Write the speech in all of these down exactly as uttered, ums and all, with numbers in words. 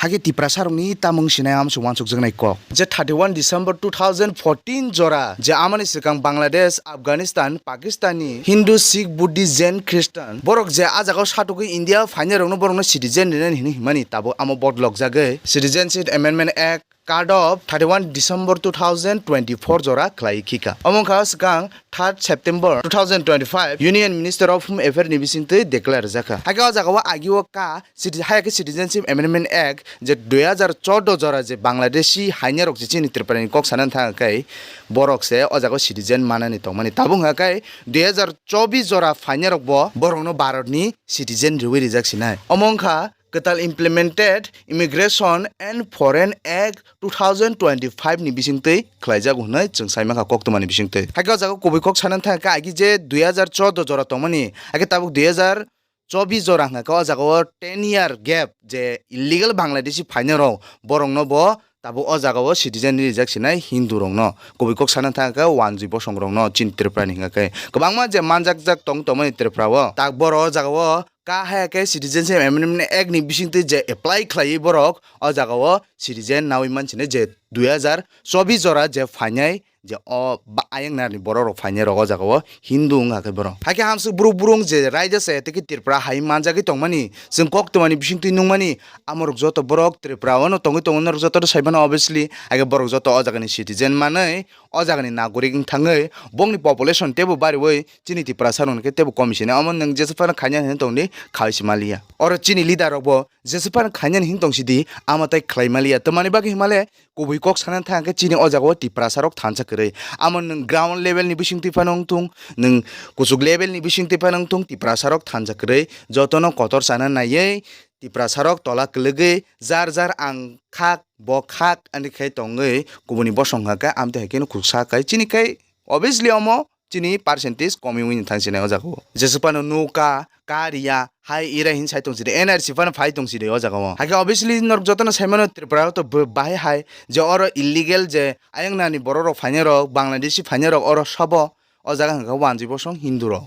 Ake Tiprasa rokni tamung sinai amsuk wansuk jaknai kok. Je thirty one December two thousand fourteen jora, je amani swkang Bangladesh, Afghanistan, Pakistan ni Hindu, Sikh, Buddhist, Jain, Christian, borok je a jagao satugwi India phainai rokno borokno citizen rinani hinwi himani tabuk amo bodlok jagwi Citizenship Amendment Act, cut off thirty one December two thousand twenty four jora khlai khika. Omo wngkha swkang third September two thousand twenty five Union Minister of Home Affairs ni bisingtwi declare rijak kha. Hakhe o jagao agio ka citi-, Hayakhe Citizenship Amendment Act je dui hazar chordo jora je Bangladeshi hainarok je chini Tripura ni kok sana thang khe borok se o jagao citizen manani tongmani. Tabuk hwnkha khe dui hazar chobis jora phainarok bo borokno Bharat ni citizen riwi rijak sinai. Omo wngkha kwtal Implemented Immigration and Foreign Act two thousand twenty five ni bisingtwi khlaijak hwnwi chwng sai mankha koktwmani bisingtwi. Hakhe o jaga kubui kok sanani thang khe agi je dui hazar chordo jora tongmani, hakhe tabuk dui hazar chobis jora hwnkha khe o jaga o ten year gap je illegal Bangladeshi phainai rok borokno bo tabuk o jaga o citizen rijak sinai Hindu rokno. Kubui kok sanani thang khe wanjwi bosong rokno chini Tripura ni hwnkha khe kwbangma je manjak jak tong tongmani Tripura o tak borok o jaga o Ka haya khe Citizenship Amendment Act ni bisingtwi je apply khlaiwi borok o jaga o citizen nawi mansini je dui hazar chobis jora je phainai je o ba-, ayang narni borok rok phainai rok o jaga o Hindu wngkha khe borok. Hakhe hamswk bruk brung je raida se tei khe Tripura hai manjagwi tongmani chwng koktwmani bisingtwi nukmani amorok joto borok Tripura o no tongwi tongo norok joto no sai mano obviously. Hakhe borok joto o jaga ni citizen manwi o jaga ni nagorik wng thangwi bongni population teibo bariwi chini Tiprasa rok ni khe teibo komi sini. Omo nwng jesa phano khaina hinwi tongdi, khawi si maliya. Oro chini leader rok bo jesa phano khaina hinwi tong sidi, amo tai khlai maliya. Tamani bagwi himale kubui kok sana thang khe chini o jaga o Tiprasa rok thansa kwrwi. Amo nwng ground level ni bisingtwi phano wng thung, nwng kuchuk level ni bisingtwi phano wng thung, Tiprasa rok thansa kwrwi. Jotono kotor sana naiwi Tiprasa rok tola kwlwgwi jar jar ang khak bo khak ani khai tongwi kubuni bosong haka amte hai khe no khuksa kai chini khai. Obviously omo chini percentage komi wngwi thang sinai o jaga o. Jesa phano nuka, kariya, hai ira hin sai tong sidi, N R C phano phai tong sidi o jaga o. Hakhe obviously norok jotono sai mano Tripura o to bo-, bahai hai je oro illegal je ayang nani borok rok phainai rok, Bangladeshi phainai rok oro sabo o jaga hwnkha wanjwi bosong Hindu rok.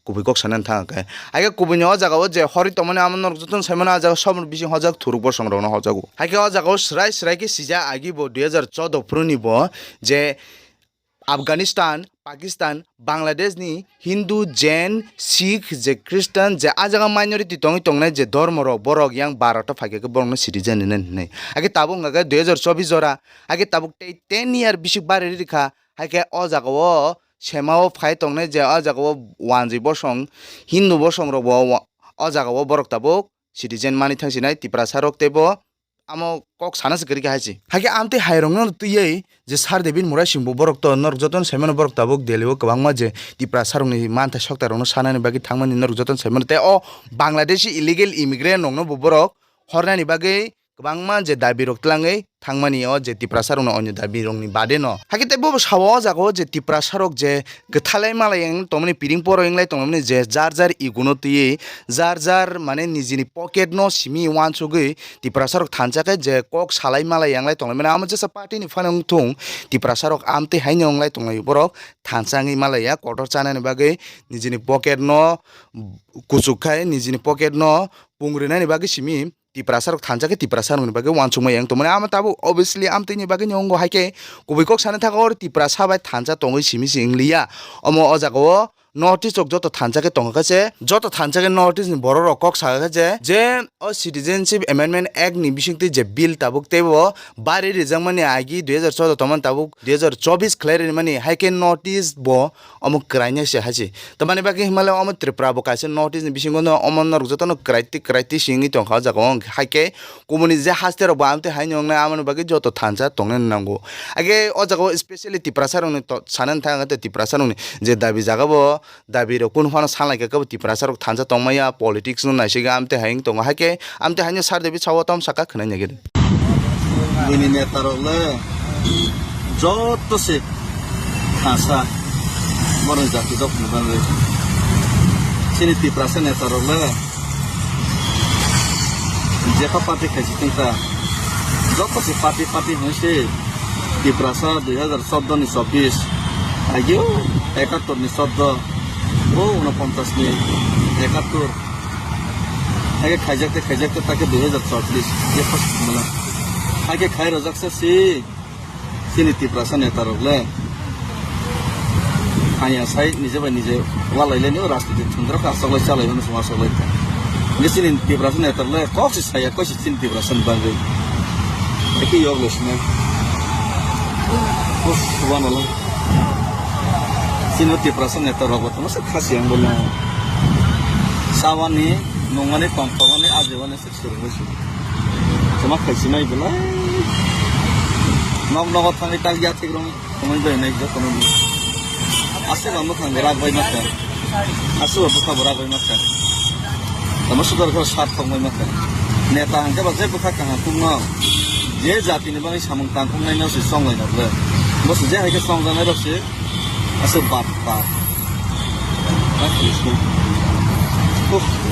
Kubui kok sanani thang khe. Hakhe kubuni o jaga o je hori tongmani amo norok jotono sai mano o jaga soboni bising hojak thuruk bosong rokno hojago. Hakhe o jaga o swrai swrai khe sijak agi bo dui hazar chordo phuru ni bo je Afghanistan, Pakistan, Bangladesh ni Hindu, Jain, Sikh, je Christian, je a jaga minority tongwi tongnai je dhormo rok, borok yang Bharat o phaikha khe borokno citizen rinani hinwi. Hakhe tabuk wngkha khe dui hazar chobis jora, hakhe tabuk tei ten year bisik bari rikha, hakhe o jaga o sema o phai tongnai je o jaga o wanjwi bosong, Hindu bosong rok bo wa-, o jaga o borok tabuk citizen mani thang sinai Tiprasa rok teibo amo kok sana se kwrwi kha hai se. Hakhe amtwi hai rokno twiwi je Sir David Murasing bo borok to norok jotono sai mano borok tabuk Delhi o kwbangma je Tiprasa rokni mantha sokta rokno sanani bagwi thangmani norok jotono sai mano tei o Bangladeshi illegal immigrant rokno bo borok hornani bagwi kwbangma je dabi rok twlangwi thangmani o je Tiprasa rokno onyo dabi rokni bade no. Hakhe tei bo sao o jaga o je Tiprasa rok je kwthalai malai wng tongmani, piring poro wnglai tongmani je jar jar iguno twiwi jar jar mane nijini pocket no simi wansugwi Tiprasa rok thansa khe je kok salai malai yanglai tonglaimani amo jesa party ni phano wng thung Tiprasa rok amtwi haino wnglai tonglai borok thansa wngwi malaiya kotor chanani bagwi nijini pocket no kuchuk khai nijini pocket no pung rinani bagwi simi Tiprasa rok thansa khe Tiprasa rokni bagwi wansukma yang tongmani. Amo tabuk obviously amtwini bagwi ni ongo hai khe kubui kok sana thaka oro Tiprasa bai thansa tongwi simi se wng liya. Omo o jaga o North East rok joto thansa khe tongkha khe se, joto thansa khe North East ni borok rok kok sakha khe je, je o Citizenship Amendment Act ni bisingtwi je bill tabuk teibo bari rijakmani agi dui hazar chordo tongmani tabuk dui hazar chobis khlai rimani hai khe North East bo omo kwraina se hai se. Tamani bagwi himale omo Tripura bo kaisa North East ni bisingo no omo norok jotono kwraitwi kwraitwi singwi tongkha o jaga o. Hai khe kubuni je haste rok bo amtwi hai nwngnai amoni bagwi joto thansa tongna nango. Age o jaga o specially Tiprasa rokni to-, sana thang khe Tiprasa rokni je dabi jaga bo dabi rok kunu phano sanlai khe kebo Tiprasa rok thansa tongmaya politics no naisik amtwi hai wng tongo. Hai khe amtwi hai no sar debi sao tom saka khwnai nai khe. Bini neta rok le joto se thasa borok jati dok ni bagwi. Chini Tiprasa neta rok le jekha party khaisi tongkha. Joto se party party hwnwi se Tiprasa dui hazar chordo ni chobbish, agio ekattor ni chordo, o unoponchas ni ekattor. Haikhe khaijak tei khaijak tei takhe dui hazar chortris ye first mala. Haikhe khai rojak sa si. Chini Tiprasa neta rok le. Hanya sai nije bai nije walai le no rajniti thundra ka sok lai chalai no suma sok lai. Nge chini Tiprasa neta rok le kok si saya kok si chini Tiprasa ni bagwi. Eki yok le sina. Uf, subhanallah. Chini Tiprasa neta rok bo tama sa khasi ang bo no. Sawani nungani tongthokmani ajewani Swrwngwi se. Tama khaisi nai belai. Nok nogo thangwi tak ya thik rong. Tongwi bai nai jotono. Ase ba mwkhang bo rak bai makha. Ase ba bwkha bo rak bai makha. Tama sudar khe sat thok bai makha. Neta hangke ba je bwkha kaham tungno. Je jati ni bagwi samung tangkung nai no se song lai no ble. Bo se je hai khe song janai rok se. Ase bat bat. Bat bat. Huh.